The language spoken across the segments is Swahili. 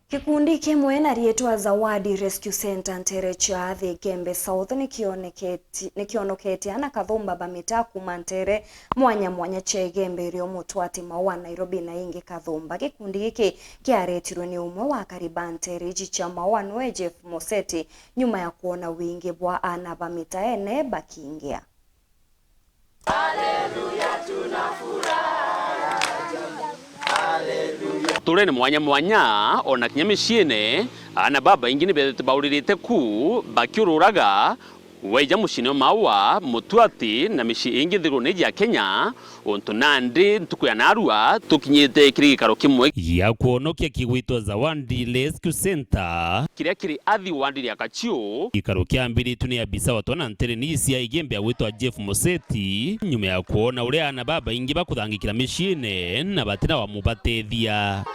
Kikundi kimwe na rietwa Zawadi Rescue Center ntere cha thi Gembe South nikionoketie ana kathumba bamita kuma ntere mwanya mwanya che Gembe rio mutwati maua Nairobi na ingi kathumba. Gikundi giki kiaretirwe ni umwe wa kariba ntere iji cha maua nwe Jeff Moseti nyuma ya kuona wingi bwa ana bamita ene bakiingia. Haleluya, tunafurahi. Turene mwanya mwanya ona kinya miciine ana baba ingi ni bethete bauririte ku bakiururaga weja muciini maua mutuati na micii ingi thiguruni ya Kenya untu nandi ntuku ya narua tukinyite kiri gikaro kimwe ya kuonokia kigwitwa Zawadi Rescue Center kiria kiri athi wandi ya Kachiu. Gikaro kia mbiritu ni abisa watwana ntere ni cia igembe agwitwa Jeff Moseti nyuma ya kuona uria ana baba ingi bakuthangikira miciine na batina wa mubatethia.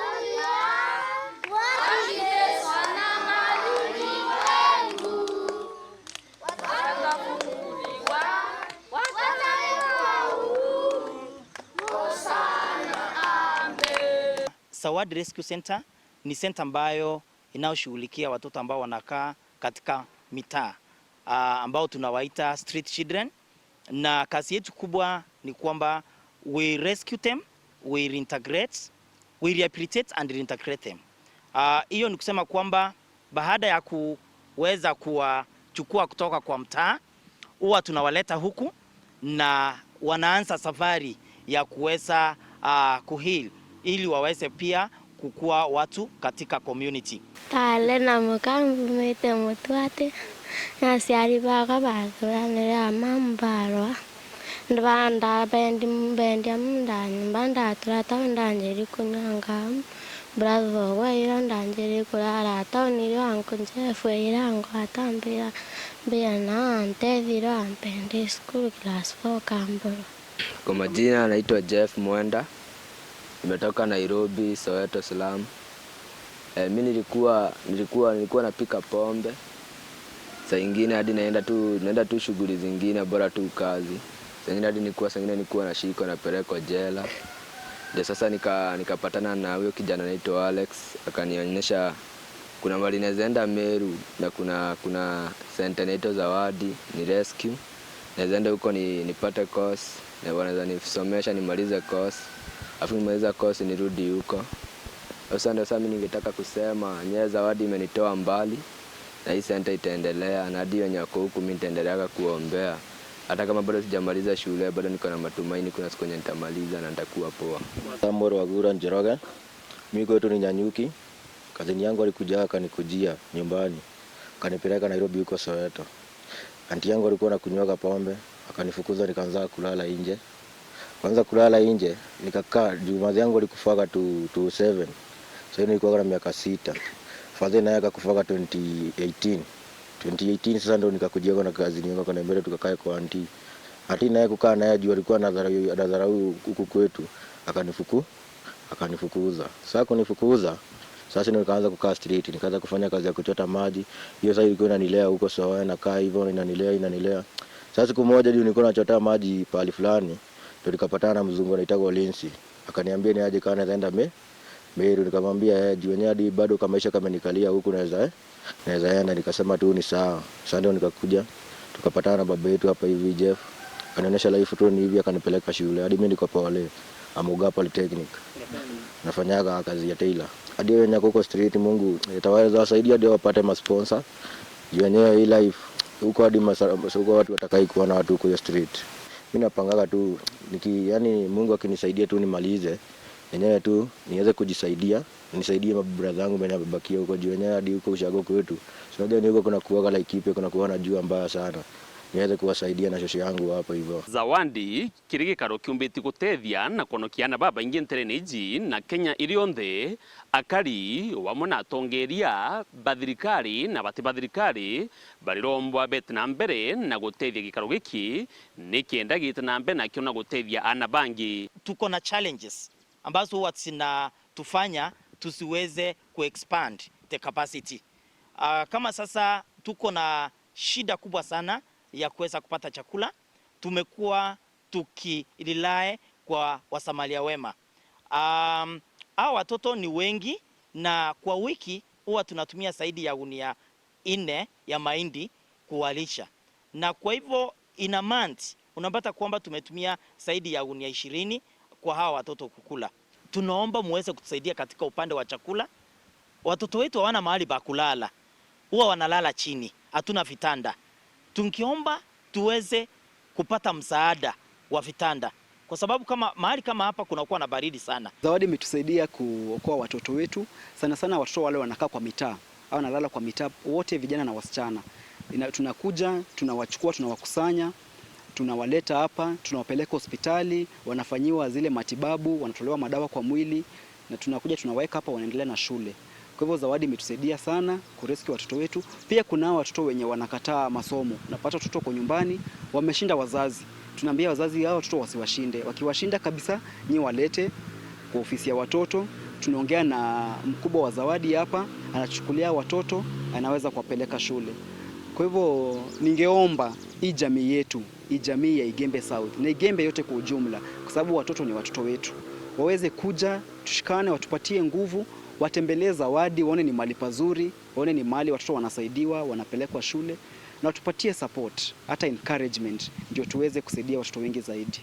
Zawadi Rescue Center ni center ambayo inayoshughulikia watoto ambao wanakaa katika mitaa ambao tunawaita street children, na kazi yetu kubwa ni kwamba we rescue them, we reintegrate, we rehabilitate and reintegrate them. Hiyo ni kusema kwamba baada ya kuweza kuwachukua kutoka kwa mtaa huwa tunawaleta huku na wanaanza safari ya kuweza kuheal ili waweze pia kukua watu katika community. Tale na mukamvumite mutwate na aciari bakwa bathuranire mambarwa nda bendia munda nyumba ndatura tauni ndanjiri kunywa ngamu brother waira ndanjiri kurara tauni rio Uncle Jeff waira ngwata mbia na antethiro ampendi school class 4 Kamburu. Kwa majina naitwa Jeff Mwenda. Nimetoka Nairobi, Soweto slum. Mi nilikuwa napika pombe. Saa ingine hadi naenda tu shughuli zingine bora tu kazi. Saa ingine hadi nilikuwa nashikwa napelekwa jela. Ndio sasa nikapatana na huyo kijana anaitwa Alex, akanionyesha kuna mahali naweza enda Meru na kuna center inaitwa Zawadi ni rescue. Naweza enda huko nipate course, na wanaweza nisomesha nimalize course. Alafu nimaliza course nirudi huko. Sasa ndio sasa mimi ningetaka kusema nyewe Zawadi imenitoa mbali na hii center itaendelea, na hadi wenye wako huku mimi nitaendelea kuombea. Hata kama bado sijamaliza shule bado niko na matumaini kuna siku yenye nitamaliza na nitakuwa poa. Samuel Wagura Njoroge. Mimi kwetu ni Nyanyuki. Kazini yangu alikuja akanikujia nyumbani. Akanipeleka Nairobi huko Soweto. Anti yangu alikuwa anakunywaga pombe, akanifukuza nikaanza kulala nje. Kwanza kulala nje nikakaa juu madhi yangu alikufaga 27. So nilikuwa na miaka 6. Father naye akakufaga 2018. 2018 sasa ndo nikakujia na kazi yangu akaniambia tukakae kwa anti. Anti naye kukaa naye juu alikuwa anadharau huku kwetu, akanifukuza. Sasa kunifukuza, sasa ndio nikaanza kukaa street, nikaanza kufanya kazi ya kuchota maji. Hiyo sasa ilikuwa inanilea huko Soweto, nakaa hivyo inanilea. Sasa siku moja juu nilikuwa nachota maji pahali fulani, ndio nikapatana na mzungu anaitwa Lindsay. Akaniambia ni aje kana naenda Meru, nikamwambia juu yenyewe hadi bado kama maisha kamenikalia huku naweza enda. Nikasema tu ni sawa. Sasa ndio nikakuja tukapatana na baba yetu hapa hivi Jeff. Akanionyesha life tu ni hivi, akanipeleka shule hadi mimi niko pole Amuga Polytechnic. Nafanyaga kazi ya tailor. Hadi wenye huko street Mungu itaweza wasaidia hadi wapate ma sponsor. Juu yenyewe hii life huko hadi huko watu watakai kuona watu huko street. Mimi napangaga tu yani Mungu akinisaidia tu nimalize yenyewe tu niweze kujisaidia, nisaidie mabrother zangu wenye wamebakia huko juu yenyewe hadi huko ushago kwetu. Si unajua ni huko kuna kuwaga Laikipia, kuna kuwa na jua mbaya sana. Niweze kuwasaidia na shosho yangu hapo hivyo. Zawadi kiri gikaro kiumbiti gutethia na kuonokia baba ingi nterene iji na Kenya iri yonthe akari wamwe na atongeria ba thirikari na bati ba thirikari barirombwa bete na mbere na gutethia gikaro giki ni kienda gite na mbere nakio na gutethia ana bangi. Tuko na challenges ambazo huwa zinatufanya tusiweze kuexpand the capacity. Kama sasa tuko na shida kubwa sana ya kuweza kupata chakula, tumekuwa tukirely kwa wasamaria wema. Hao watoto ni wengi Na kwa wiki huwa tunatumia zaidi ya gunia 4 ya mahindi kuwalisha, na kwa hivyo in a month unapata kwamba tumetumia zaidi ya gunia 20 kwa hawa watoto kukula. Tunaomba muweze kutusaidia katika upande wa chakula. Watoto wetu hawana mahali pa kulala, huwa wanalala chini, hatuna vitanda. Tunkiomba tuweze kupata msaada wa vitanda, kwa sababu kama mahali kama hapa kunakuwa na baridi sana. Zawadi imetusaidia kuokoa watoto wetu, sana sana watoto wale wanakaa kwa mitaa au wanalala kwa mitaa, wote vijana na wasichana. Tunakuja, tunawachukua, tunawakusanya, tunawaleta hapa, tunawapeleka hospitali, wanafanyiwa zile matibabu, wanatolewa madawa kwa mwili, na tunakuja tunawaweka hapa, wanaendelea na shule. Kwa hivyo Zawadi imetusaidia sana kurescue watoto wetu. Pia kuna watoto wenye wanakataa masomo, unapata watoto kwa nyumbani wameshinda wazazi. Tunaambia wazazi hao watoto wasiwashinde, wakiwashinda kabisa nyi walete kwa ofisi ya watoto. Tunaongea na mkubwa wa Zawadi hapa, anachukulia watoto, anaweza kuwapeleka shule. Kwa hivyo ningeomba hii jamii yetu, hii jamii ya Igembe South na Igembe yote kwa ujumla, kwa sababu watoto ni watoto wetu, waweze kuja, tushikane, watupatie nguvu, watembelee Zawadi, waone ni mahali pazuri, waone ni mahali watoto wanasaidiwa, wanapelekwa shule, na watupatie support, hata encouragement, ndio tuweze kusaidia watoto wengi zaidi.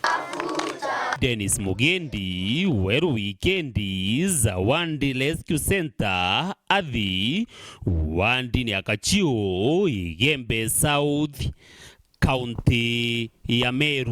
Dennis Mugendi, Weru Wikendi, Zawadi Rescue Center, athi wandi ni Akachiu, Igembe South, County ya Meru.